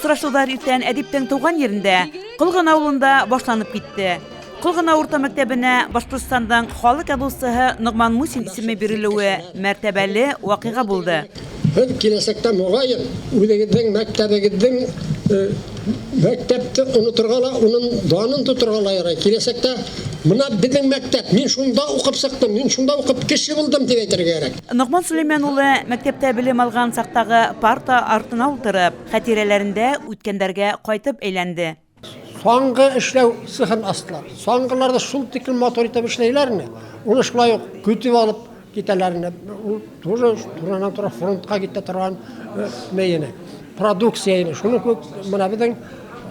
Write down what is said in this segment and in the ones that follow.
Осрашыуҙар иртән әдиптең тыуған ерендә, Ҡолғона авылында башланып китте. Ҡолғона урта мәктәбенә Башҡортостандың халыҡ яҙыусыһы Ноғман Мусин исеме бирелеүе мәртәбәле ваҡиға булды. Һеҙ киләсәктә, моғайын, үҙегеҙҙең мәктәбегеҙҙең мәктәпте оноторға ла, уның данын тоторға ла ярай. Киләсәктә бына беҙҙең мәктәп, мин шунда уҡып сыҡтым, мин шунда уҡып кеше булдым тип әйтергә кәрәк. Ноғман Сөләймән улы мәктәптә белем алған саҡтағы парта артына ултырып, хәтирәләрендә үткәндәргә ҡайтып әйләнде. Саңгы эшләү цехын астылар. Саңгыларны шул тиклем матур итеп эшләйләр ине. Уны шулай ук көтеп алып китәләр ине. Ул тоже турыдан-тура фронтка китә торган ни ине, продукция ине. Шуның кебек менә безнең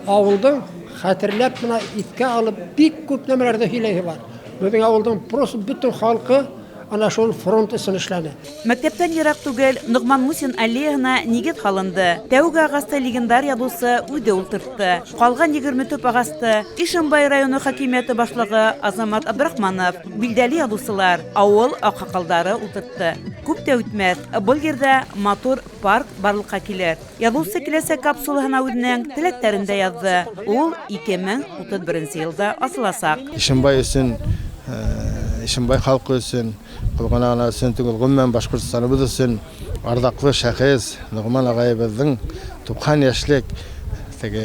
авылдың хәтерләп менә искә алып бик күп нәмәләрне һөйләйһе бар. Безнең авылдың просто бөтен халкы Ана шул фронт өчен эшләде. Мәктәптән ерак түгел Ногман Мусин аллеяһына нигеҙ һалынды. Тәүге ағасты легендар яҙыусы үҙе ултыртты. Ҡалған 20 төп ағасты Ишембай районы хакимиәте башлығы Азамат Абдрахманов, билдәле яҙыусылар, ауыл аҡһаҡалдары ултыртты. Күп тә үтмәҫ, был ерҙә матур парк барлыҡҡа килер. Яҙыусы киләсәк капсулаһына үҙенең теләктәрен дә яҙҙы. Ул 2031 йылда асыласаҡ. Ишембай өсөн, Ишембай халҡы өсөн, Ҡолғона ғына өсөн түгел, ғөмүмән Башҡортостаныбыҙ өсөн арҙаҡлы шәхес Ноғман ағайыбыҙҙың 90 йәшлек теге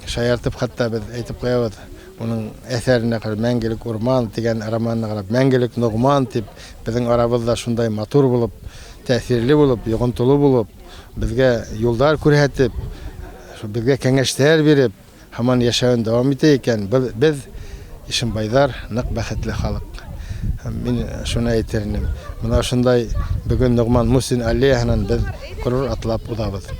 шаяртып хатта беҙ әйтеп ҡуябыҙ, уның әҫәренә ҡарап Мәңгелек урман тигән романына ҡарап Мәңгелек Ноғман тип беҙҙең арабыҙҙа шундай матур булып, тәьҫирле булып, йоғонтоло булып, беҙгә юлдар күрһәтеп, беҙгә кәңәштәр биреп, һаман йәшәүен дауам итә икән, беҙ Ишембайҙар ныҡ бәхетле халыҡ. Мин шуны әйтер инем. Бына ошондай бөгөн Ноғман Мусин аллеяһынан беҙ ғорур атлап уҙабыҙ.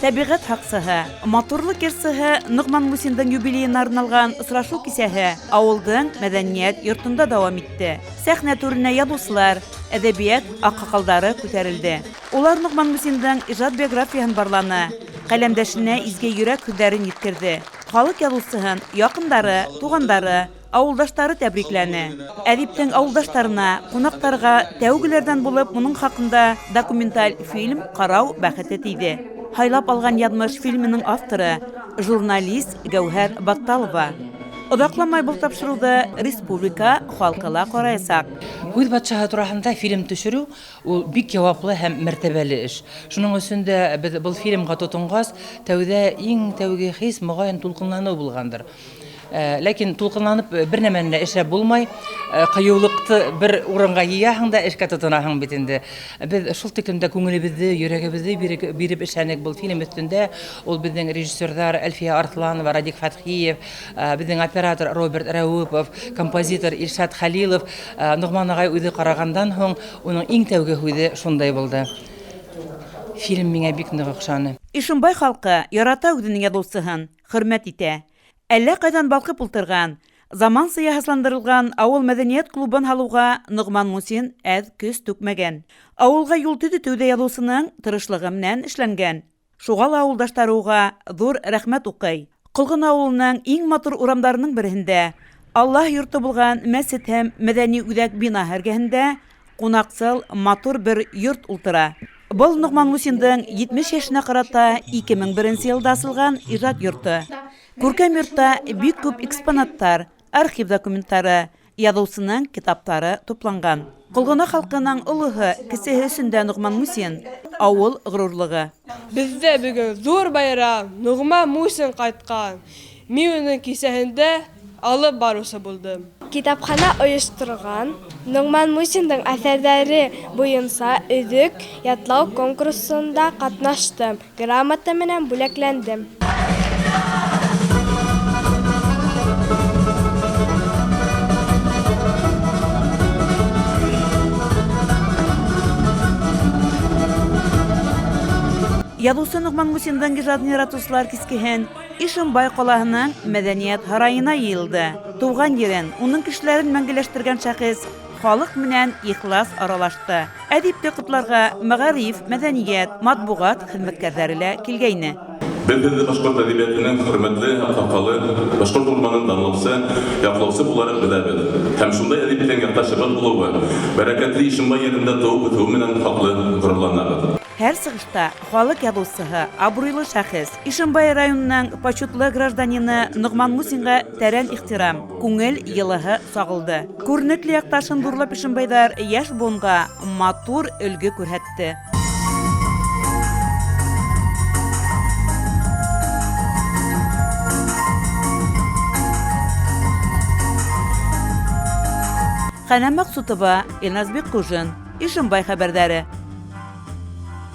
Тәбиғәт һаҡсыһы, матурлыҡ йырсыһы Ноғман Мусиндың юбилейына арналған осрашыу кисәһе ауылдың мәҙәниәт йортонда дауам итте. Сәхнә түренә яҙыусылар, әҙәбиәт аҡһаҡалдары күтәрелде. Улар Ноғман Мусиндың ижад биографияһын барланы, ҡәләмдәшенә изге йөрәк һүҙҙәрен еткерҙе. Халыҡ яҙыусыһын яҡындары, туғандары, ауылдаштары тәбрикләне. Әҙиптең ауылдаштарына, ҡунаҡтарға тәүгеләрҙән булып уның хаҡында документаль фильм ҡарау бәхете тейҙе. Һайлап алған яҙмыш фильмының авторы журналист Гәүһәр Батталова. Оҙаҡламай был тапшырыуҙы республика халҡы ла ҡараясаҡ. Һүҙ батшаһы тураһында фильм төшөрөү ул бик яуаплы һәм мәртәбәле эш. Шуның өсөн дә беҙ был фильмға тотонғас, тәүҙә иң тәүге хис моғайын тулҡынланыу булғандыр. Ләкин тулҡынланып бер нәмәне лә эшләп булмай, ҡыйыулыҡты бер урынға йыяһың да эшкә тотонаһың бит инде. Беҙ шул тиклем дә күңелебеҙҙе, йөрәгебеҙҙе биреп эшләнек был фильм өҫтөндә. Ул беҙҙең режиссерҙар Әлфиә Арыҫланова, Радик Фәтхиев, беҙҙең оператор Роберт Рәүепов, композитор Илшат Хәлилов. Ноғман ағай үҙе ҡарағандан һуң уның иң тәүге һүҙе шундай булды: Фильм миңә бик ныҡ оҡшаны. Ишембай халҡы ярата үҙенең яҙыусыһын, хөрмәт итә. Әллә ҡайҙан балҡып ултырған, заманса йыһазландырылған ауыл мәҙәниәт клубын һалыуға Ноғман Мусин әҙ көс түкмәгән. Ауылға юл төҙөтөү ҙә яҙыусының тырышлығы менән эшләнгән. Шуға ла ауылдаштары уға ҙур рәхмәт уҡый. Ҡолғона ауылының иң матур урамдарының береһендә Аллаһ йорто булған мәсет һәм мәҙәни үҙәк бинаһы эргәһендә ҡунаҡсыл матур бер йорт ултыра. Был Ноғман Мусиндың 70 йәшенә ҡарата 2001 йылда асылған ижад йорто. Күркәм йортта бик күп экспонаттар, архив документтары, яҙыусының китаптары тупланған. Ҡолғона халҡының олоһо, кесеһе өсөн дә Ноғман Мусин ауыл ғорурлығы. Беҙҙә бөгөн ҙур байрам, Ноғман Мусин ҡайтҡан. Мин уның кисәһендә алып барыусы булдым. Китапхана ойошторған Ноғман Мусиндың әҫәрҙәре буйынса өҙөк ятлау конкурсында ҡатнаштым. Грамота менән бүләкләндем. Яҙыусы Ноғман Мусиндың ижадын яратыусылар кискеһен Ишембай ҡалаһының мәҙәниәт һарайына йыйылды. Тыуған ерен, уның кешеләрен мәңгеләштергән шәхес халыҡ менән ихлас аралашты. Әҙипте ҡотларға мәғариф, мәҙәниәт, матбуғат хеҙмәткәрҙәре лә килгәйне. Беҙ һеҙҙе башҡорт әҙәбиәтенең хөрмәтле аҡһаҡалы, башҡорт урманын данлаусы, яҡлаусы булараҡ беләбеҙ. Һәм шундай әҙиптең яҡташыбыҙ булыуы, бәрәкәтле Ишембай ерендә тыуып үҫеүе менән хаҡлы ғорурланабыҙ. Һәр сығышта халыҡ яҙыусыһы, абруйлы шәхес, Ишембай районының почетлы гражданины Ноғман Мусинға тәрән ихтирам, күңел йылыһы сағылды. Күренекле яҡташын ҙурлап ишембайҙар йәш быуынға матур өлгө күрһәтте. Хәнә Мәҡсутова, Илназ Бикҡужин, Ишембай хәбәрҙәре.